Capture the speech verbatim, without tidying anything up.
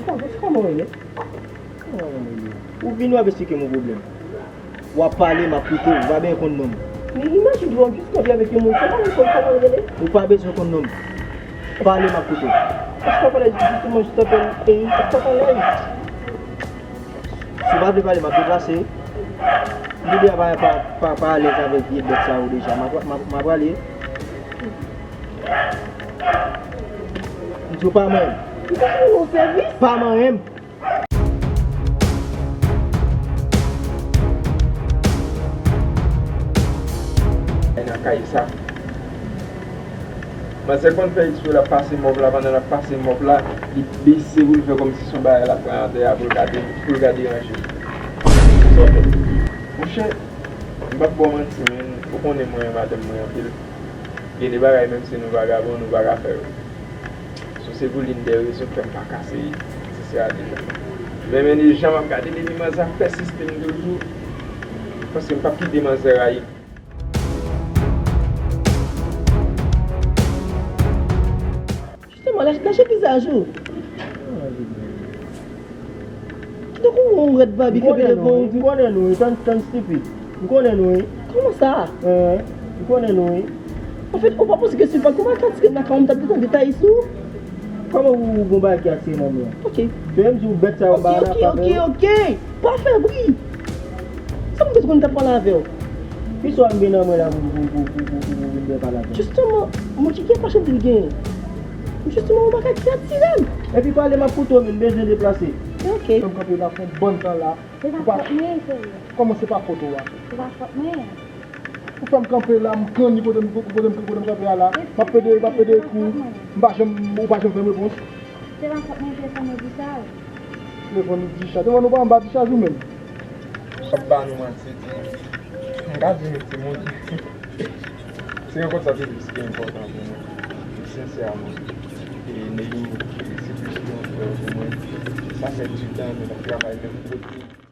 Kòman w rele? Ou vini w ap esplike m yon pwoblèm. W ap pale, m ap koute w. Ou pa bezwen konn non m. Men imajine w jis kanpe avèk yon moun, se pa yon konn kòman l rele? Ou pa bezwen konn non m. Pale, m ap koute w. Èske w pa alèz jisteman, jis apèl, e, èske w pa alèz? Si w pa vle pale, m ap deplase. M deja pa, pa, pa, pa alèz avèk vye bèt sa yo deja. M ap, m ap, m ap prale. M di w pa manyen m. Ou pa fè nou sèvis? Pa manyen m. Ay nan kay sa. Manzè konn fè eksprè l ap pase mòb la, pandan l ap pase mòb la, li bese pou l fè kòmsi se yon bagay l ap pran atè a pou l ka de-, pou l ka deranje. Sa w fè? Monchè, m p ap ba w manti, men ou konnen mwen renmen madanm mwen anpil. Gen de bagay, menm si nou vagabon, nou pa ka fè yo. So, se pou l'une des raisons k fè m pa ka sere Sesera deja. Men, men, deja m ap gade depi manzè ap pèsiste m toujou, paske m p ap kite manzè rayi m. Jisteman, lache, lache vizaj ou. Kitan kou yon rèd babi kanpe devan w. M konnen nou, wi, tann, tann stipid. M konnen nou, wi. Kòman sa? Hein, m konnen nou, wi. Anfèt, ou pa panse ke si w pa t gon bagay ki atire m lakay ou, m t ap gentan detay sou ou? Kòman ou gon bagay ki atire nan mwen? Ok. Se menm di w bèt sa yo m ba la, pa fè yo. Ok, ok, ok. Pa fè bri. Sa m bezwen konn ta pale avè w? Ki swa m gen nan mwen la pou, pou, pou vin byen pale avè w? Jisteman, mwen ki gen machann li genyen. Jisteman, yon bagay ki atire m. Epi pale, m ap koute w, men m bezwen deplase. Ok. Fè m kanpe la, fè yon bann tan la. Se pa fòt mwen, cheri. Kòman se pa fòt ou a? Se pa fòt mwen. Ou fè m kanpe la, m kanni kote m, kote m, kote m kanpe a la. M ap pede, m ap pede kou, m pa janm, ou pa janm fè m repons. Se pa fòt mwen, telefòn ou dichaj. Telefòn ou dichaj. Telefòn ou pa anba dichaj ou menm. W ap ba nou manti, timoun. M ka di nou, timoun. Se yon konsa ki plis ki enpòtan pou mwen. Sensèman. E Neyou, se plis ki yon frè pou mwen. Sa fè ditan nou ap travay menm kote.